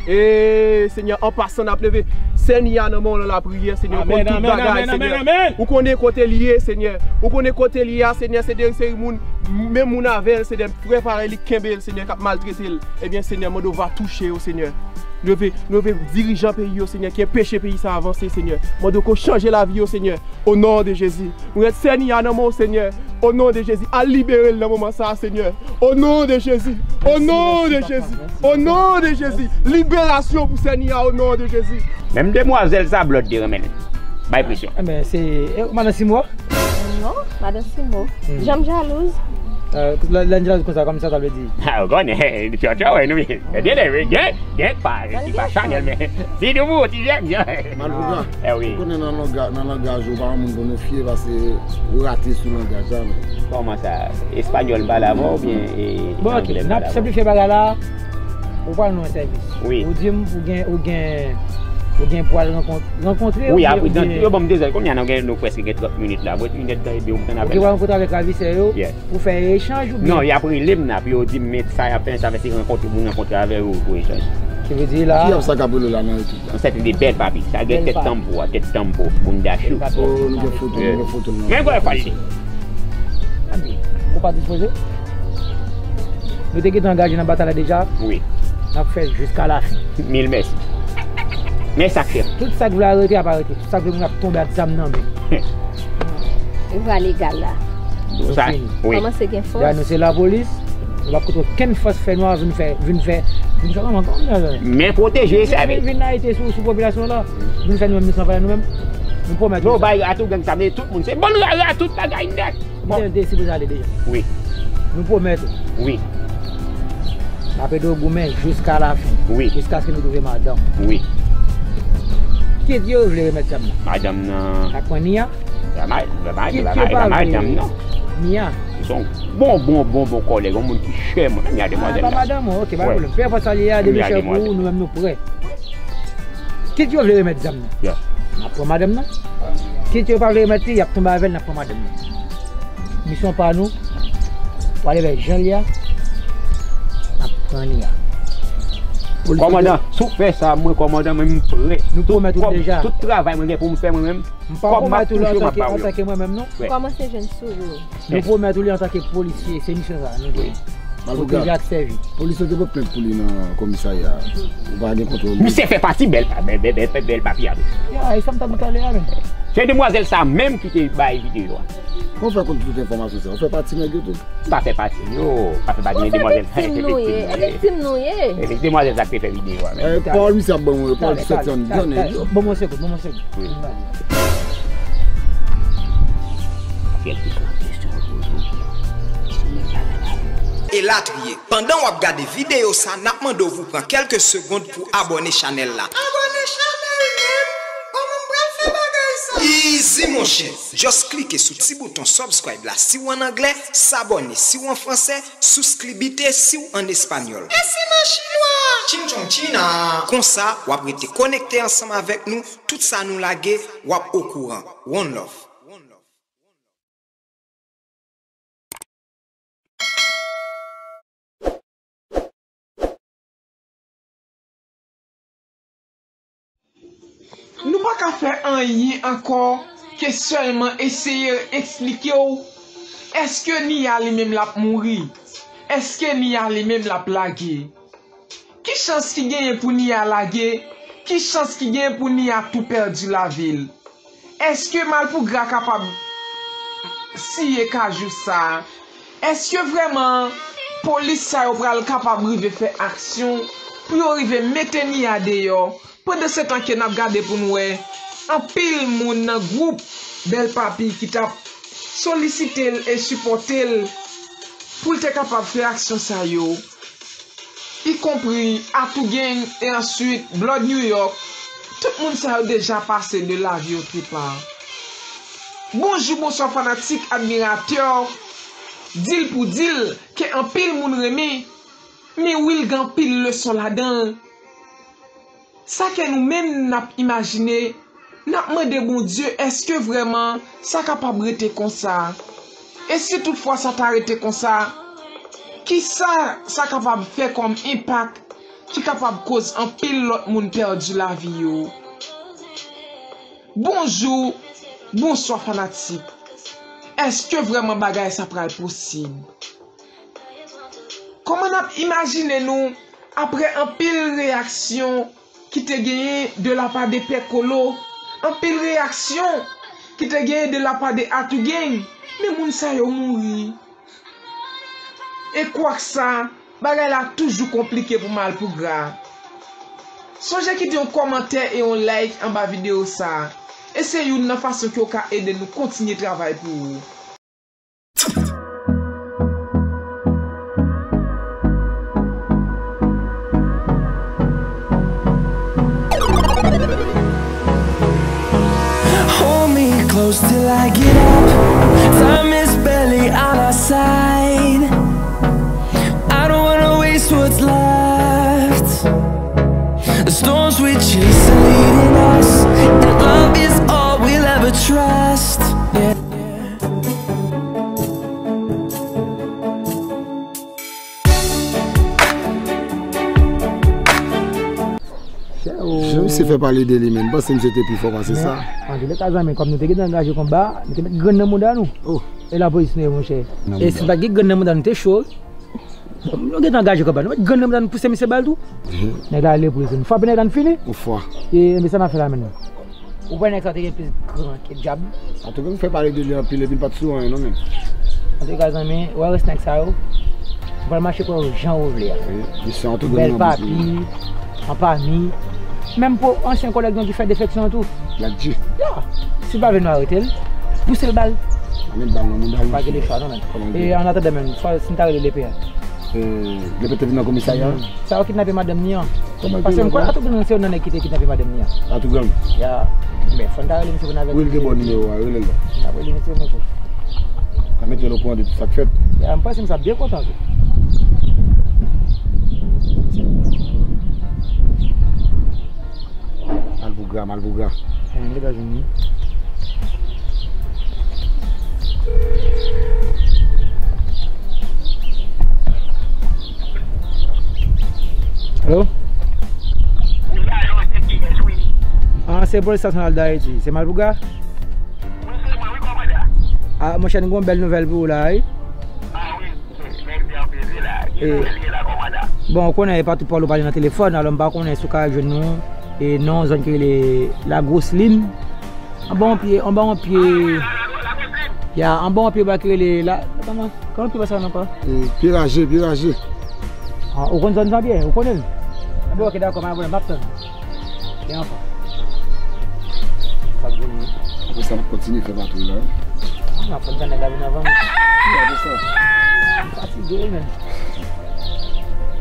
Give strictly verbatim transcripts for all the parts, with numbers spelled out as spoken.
E Senyè, an pasan n ap leve sè Nia nan men w nan lapriyè, Senyè, ou konn tout bagay, Senyè. Ou konnen kote l ye, Senyè. Ou konnen kote l ye a, Senyè, se de seri moun, menm moun avè l, se de frè parèy li k kenbe l, Senyè, k ap maltrete l. Ebyen, Senyè, mande w va touche yo, Senyè. Leve, leve dirijan peyi yo, Senyè, ki enpeche peyi sa avanse, Senyè. Mande w ke w chanje lavi yo, Senyè. O non de Jezi. Mwen rèd sè Nia nan men w, Senyè. O non de Jezi. Al libere l nan moman sa a, Senyè. O non de Jezi. O non de Jezi. O non de Jezi. Liberasyon pou sè Nia, o non de Jezi. Menm demwazèl sa, Blòd te renmen l. Bay presyon. Enben, se, e, madan Simo? Non, madan Simo. Hmm. Janm jalouz. Euh, lè, lè n jalouz konsa, kòm sa, sa vle di? Ah, ou konnen, li fyòt, wè, nou, gen, gen, gen, gen, pa, li pa chanèl, men, si nou pou, ti jèn, Malouga, ou konnen nan langa-, nan langaj ou pa yon moun pou nou fye, paske ou rate sou langaj la, men. Kòman sa? Espanyòl m pale avè w oubyen, e, bon, ok, anglè m pale avè w? N ap senplifye bagay la. Ou pral nan yon sèvis. Wi. Ou di m ou gen, ou gen, ou gen pou al rankont-, rankontre. Wi, apre, yo ban m de zè, kounye a nou gen, nou prèske gen trant minit la. Mwen, minit la, epi ou m tann apèl la. Ou gen pou al rankontre avèk ravisè yo. Yeah. Pou fè echanj oubyen? Non, y ap rele m nan, pou yo di m, men sa y ap fè, sa fè se rankontre, pou m rankontre avè yo, pou echanj. Ki vle di la? Ki ap sa k ap rele la nan ekip la? Yon sèten de Bèl Papi, sa gen tèt tanpo a, tèt tanpo, bounda chou. Oh, nou gen foto, nou gen foto l nan. Men gwa fwa li. Ou pa dispoze? Nou te gentan angaje nan batay la deja. Wi. N ap fè jiska lafen. Mil mèsi. Men sa k fè. Tout sa k vle arete ap arete. Tout sa k vle moun ap tonbe ak zam nan men. Vwa legal la. Sa, wi. Kòmanse gen fòs. Deja nou se lapolis. Nou p ap koute okenn fòs fè nwa vin fè, vin fè, vin fè kòman, kòman nou fè? Men pwoteje, sèvi. Vin, vin ayite sou, sou popilasyon la. Vin fè nou menm, nou san fè nou menm. Nou pwomèt nou sa. Bay atou gang sa, men tout moun se bon rara, tout bagay nèt. Bon. Misye te sipoze ale deja. Wi. Nou pwomèt ou. Wi. N ap ede w goumen jiska lafen. Wi. Jiskaske nou twouve madanm. Wi. Kit yo vle remèt zam nan? Madanm nan. N ap pran Nia. Kit yo pa vle Nia. Se yon bon, bon, bon, bon kòlèg, yon moun ki chè mwen. Nia demwazèl la. Ah, pa madanm ou, ok, pa pwoblèm. Pè enpòt sa li ye a, depi chè pou ou, nou menm nou prè. Kit yo vle remèt zam nan? Yeah. N ap pran madanm nan. Kit yo pa vle remèt li, y ap tonbe avè l, n ap pran madanm nan. Misyon pa nou, w ale vè jan li a, n ap pran li a. Kòmandan, si w fè sa, mwen kòmandan, mwen m prè. Nou pwomèt ou deja. Tout travay mwen gen pou m fè mwen menm. M pa pwomèt ou li antanke, antanke mwen menm non. Kòmanse jwenn souri. Nou pwomèt ou li antanke polisye, se misyon sa nou gen. Pwoteje ak sèvi. Polis yo te pote plent pou li nan komisarya. Ou pa gen kontwòl. Misye fè pati Bèl Pa-, Bèl, Bèl, Bèl, Bèl Papi a tou. Ya, e sa m t ap di talè a menm. Se demwazèl sa menm ki te bay videyo a. Kòman w fè konn tout enfòmasyon sa? Ou fè pati nèg yo tou? M pa fè pati yo, pa fè pati men demwazèl sa se viktim nou ye. E viktim nou ye. E demwazèl sa ki te fè videyo a menm. E pawòl misye ap ban mwen yo, pawòl sòti anndan nèg yo. Ban mwen yon segonn, ban mwen yon segonn. Wi. Kèlkeswa kesyon w poze w, kesyon nan bagay la. Elatriye. Pandan w ap gade videyo sa, n ap mande w pou pran kèlke segonn pou abòne chanèl la. Abòne chanèl menm? Kòman m pral fè bagay sa? Easy monchè. Just klike sou ti bouton subscribe la si w ann anglè, s'abonner si w an fransè, suscribite si w ann espanyòl. E si machin nwa? Ching chong china! Konsa, w ap rete konekte ansanm avèk nou, tout sa nou lage, w ap okouran. One love. Nou pa ka fè anyen ankò ke sèlman eseye eksplike w, èske Nia li menm l ap mouri? Èske Nia li menm l ap lage? Ki chans ki genyen pou Nia lage? Ki chans ki genyen pou Nia tou pèdi lavi l? Èske Malpougra kapab siye kajou sa a? Èske vrèman polis sa yo pral kapab rive fè aksyon pou yo rive mete Nia deyò? Pandansetan ke n ap gade pou n wè anpil moun nan gwoup Bèl Papi ki t ap solisite l e sipòte l pou l te kapab fè aksyon sa yo, ikonpri Atou Gang e answit Blood New York, tout moun sa yo deja pase de lavi otrepa. Bonjou, bonswa fanatik, admiratè, di l pou di l ke anpil moun renmen, men wi l gen anpil leson ladan l. Sa ke nou menm n ap imajine, n ap mande Bondye, èske vrèman sa kapab rete konsa? E si toutfwa sa ta rete konsa, kisa sa kapab fè kòm enpak ki kapab koz anpil lòt moun pèdi lavi yo. Bonjou, bonswa fanatik. Èske vrèman bagay sa pral posib? Kòman n ap imajine nou, apre anpil reyaksyon ki te genyen de la pa de Pè Kolo, anpil reyaksyon ki te genyen de la pa de Atougang, men moun sa yo mouri. E kwak sa, bagay la toujou konplike pou Malpougra. Sonje kite yon kòmantè e yon like anba videyo sa a. E se youn nan fason ke w ka ede nou kontinye travay pou ou. Hold me close till I get up. Time is barely on our side. I don't wanna waste what's left. The storms we chase are leading us, and love is all we'll ever trust. Yeah. Jan misye fè pale de li menm, m panse misye te pi fò pase sa. Antouleka zanmi, kòm nou te gentan angaje konba, nou te met grenn nan mouda nou. Oh. E lapolis nou ye, monchè. E si nou pa t gen grenn nan mouda nou, te cho wi. Bon, nou gentan angaje konba, nou met grenn nan mouda nou, pouse misye bal tou. Mhm. Nèg la ale pou li, nou frape nèg la, nou fini. Ou fwa. E, men sa n ap fè la menm. Ou wè nèg sa te gen plis gran ke dyab. Antouka, ou fè pale de li anpil epi l pa t sou anyen non menm. Antouka, zanmi, ou wè rès nèg sa yo, ou pral mache kwè yo jan ou vle a. Wi, misye an tou grenn nan bouch li. Bèl papi, an pami. Menm pou ansyen kolèg nou ki fè defeksyon an tou. Black G. Ya. Si l pa vle nou arete l, pouse l bal. Ann met bal nan mouda l. Pa gen de chwa non menm. E an atandan menm, fò si n ta rele lepe a. E, lepe te vin nan komisarya? Hmm. Sa yo kidnape madanm ni an. Kòman l te rele? Paske m kwè Atougang se youn nan nèg ki te kidnape madanm ni an. Atougang? Ya. Men fò n ta rele misye pou n avèti misye. Wi, l gen bon nimewo a, rele l la. N ap rele misye, monchè. N ap mete l okouran de tout sa k fèt. Ya, m panse misye ap byen kontan tou. Malpougra, Malpougra. Mwen gentan jwenn li. Alo? Wi, alo, se kiyès, wi? Ah, se Polis Nasyonal d Ayiti. Se Malpougra? Wi, se mwen, wi, kòmandan. Ah, monchè, nou gen yon bèl nouvèl pou ou la, wi. Ah, wi. Mèsi anpil, wi la. Ki nouvèl ye la, kòmandan? Bon, ou konnen, e pa tout pawòl ou pale nan telefòn, alò m pa konnen si w ka jwenn nou, e non zòn ki rele Lagwoslim. Anba yon pye, anba yon pye. Ah, la, la, la, Lagwoslim. Ya, anba yon pye ba ki rele la, kòman, kòman pye ba sa non pa? E, pye raje, pye raje. Ah, ou konn zòn sa byen, ou konnen l? Anben, ok, dakò, m a voye, m ap tann. E anfòm. Sa k vini. Apre sa, n ap kontinye fè patwouy la, wi. N ap konn jan nèg la vin anvan nou. Wi, apre sa. Fatige, wi, menm.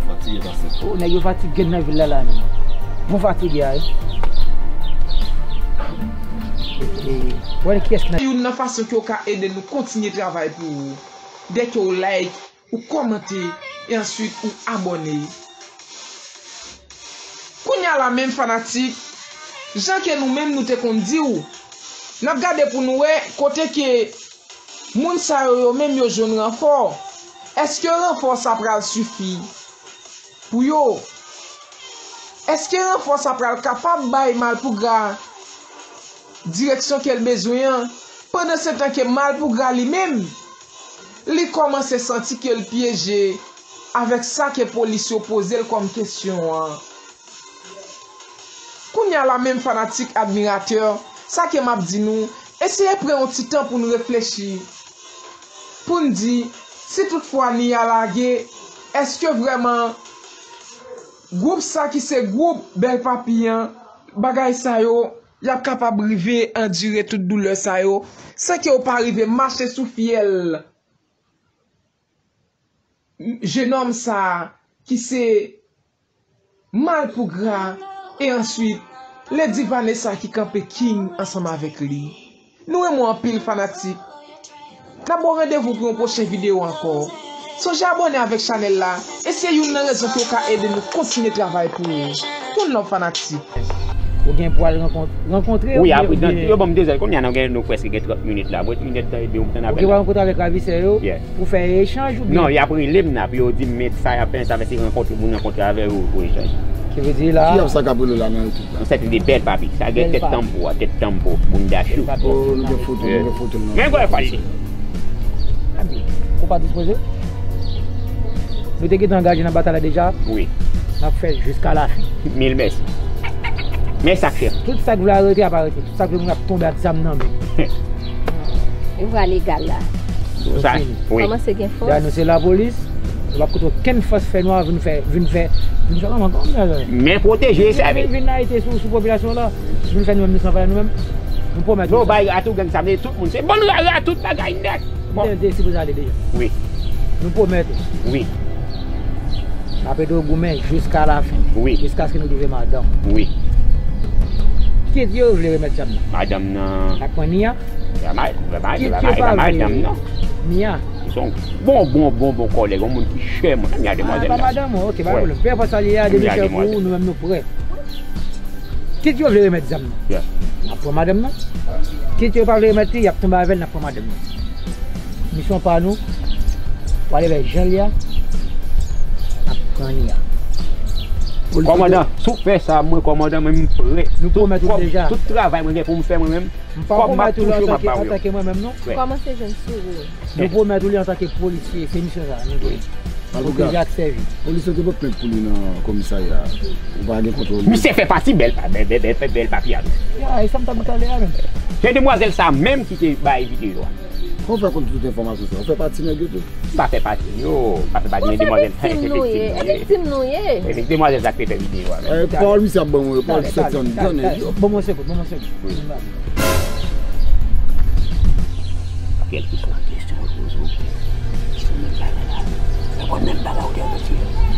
Fatige pase. Oh, nèg yo fatige nan vil la, la, menm. Bon fatige a, wi. E, e, wè kiyès ki nan. Youn nan fason ke w ka ede nou kontinye travay pou ou. Dèke w like, ou kòmante, e answit ou abòne. Kounye a la menm fanatik, jan ke nou menm nou te konn di w, n ap gade pou nou wè kote ke moun sa yo, yo menm yo jwenn ranfò. Èske ranfò sa pral sifi pou yo? Èske ranfò sa pral kapab bay Malpougra direksyon ke l bezwen an, pandansetan ke Malpougra li menm, li kòmanse santi ke l pyeje avèk sa ke polis yo poze l kòm kesyon an. Kounye a la menm fanatik, admiratè, sa ke m ap di nou, eseye pran yon ti tan pou n reflechi, pou n di, si toutfwa ni a lage, èske vrèman gwoup sa ki se gwoup Bèl Papi an, bagay sa yo, y ap kapab rive andire tout doulè sa yo, san ke yo pa rive mache sou fyèl jenòm sa a ki se Malpougra, e answit, Lady Vanessa ki kanpe king ansanm avèk li. Nou renmen w anpil fanatik. N ap ba w randevou pou yon pwochen videyo ankò. Sonje abòne avèk chanèl la, e se youn nan rezon ke w ka ede nou kontinye travay pou ou. One love fanatik. Ou gen pou al rankont-, rankontre yo? Wi, apre, yo ban m de zè. Kounye a, nou gen, nou prèske gen trant minit la. Mwen, minit tan epi, ou tann apèl la. Ou gen pou al rankontre avèk ravistè yo pou fè echanj oubyen? Non, y ap rele m nan, pou yo di m, men sa y ap fè, sa fè se rankontre, moun rankontre avè yo pou echanj. Ki vle di la? Ki ap sa k ap rele la nan YouTube la? Yon sèten de bèl papi. Sa gen tèt tanpo a, tèt tanpo, bounda chou. Oh, nou gen foto, nou gen foto l nan. Men gwa fwa li. Ou pa dispoze? Nou te gentan angaje nan batay la deja. Wi. N ap fè l jiska lafen. Mil mèsi. Men sa k fè. Tout sa k vle arete ap arete. Tout sa k vle mouri ap tonbe ak zam nan men. Yo pral legal la. Sa, wi. Kòmanse gen fòs. Dayè nou se lapolis. Nou p ap koute okenn fòs fè nwa vin fè, vin fè, vin fè kòman, kòman nou fè? Men pwoteje e sèvi. Vin, vin layite sou, sou popilasyon la. Vin fè nou menm nou san valè nou menm. Nou pwomèt nou sa. Bay a tout gang sa, men tout moun se bann rara, tout bagay nèt. Bon. Li te, li te sipoze ale deja. Wi. Nou pwomèt ou. Wi. N ap ede w goumen jiska lafen. Wi. Jiskaske nou twouve madanm. Wi. Kit yo vle remèt zam nan. Madanm nan. N ap pran Nia. Kit yo pa vle Nia. Se yon bon, bon, bon, bon kòlèg, yon moun ki chè mwen, m ap remèt madanm nan. Ah, pa madanm ou, ok, pa pwoblèm. Peu importe sa li ye a, depi chè pou ou, nou menm nou prè. Kit yo vle remèt zam nan, n ap pran madanm nan. Kit yo pa vle remèt li, y ap tonbe avè l, n ap pran madanm nan. Misyon pa nou, pou ale vè jan li a, n ap pran li a. Kòmandan, si w fè sa, mwen kòmandan, mwen m prè. Nou pwomèt ou deja. Tout travay mwen gen pou m fè mwen menm. M pa pwomèt ou li antanke, antanke mwen menm non. Kòmanse jwenn sou ou. Nou pwomèt ou li antanke polisye, se misyon sa nou gen. Pwoteje ak sèvi. Polisye te pot plent pou li nan komisarya. Ou pa gen kontwòl li. Misye fè pati bèl pa, bèl, bèl, bèl, bèl papi a tou. Ya, e sa m t ap di talè a menm. Se demwazèl sa menm ki te bay videyo a. Kòman w fè konn tout enfòmasyon sa? Ou fè pati nèg yo tou? M pa fè pati yo, m pa fè pati, men demwazèl sa, se viktim nou ye. E viktim nou ye. E viktim, demwazèl sa k te fè videyo a menm. Eh, pawòl misye ap ban mwen yo, pawòl sèt zòn gran nèg yo. Ban mwen yon segonn, ban mwen yon segonn. Kèlkeswa kesyon yo poze w, se menm bagay la. Reponn menm bagay ou te reponn.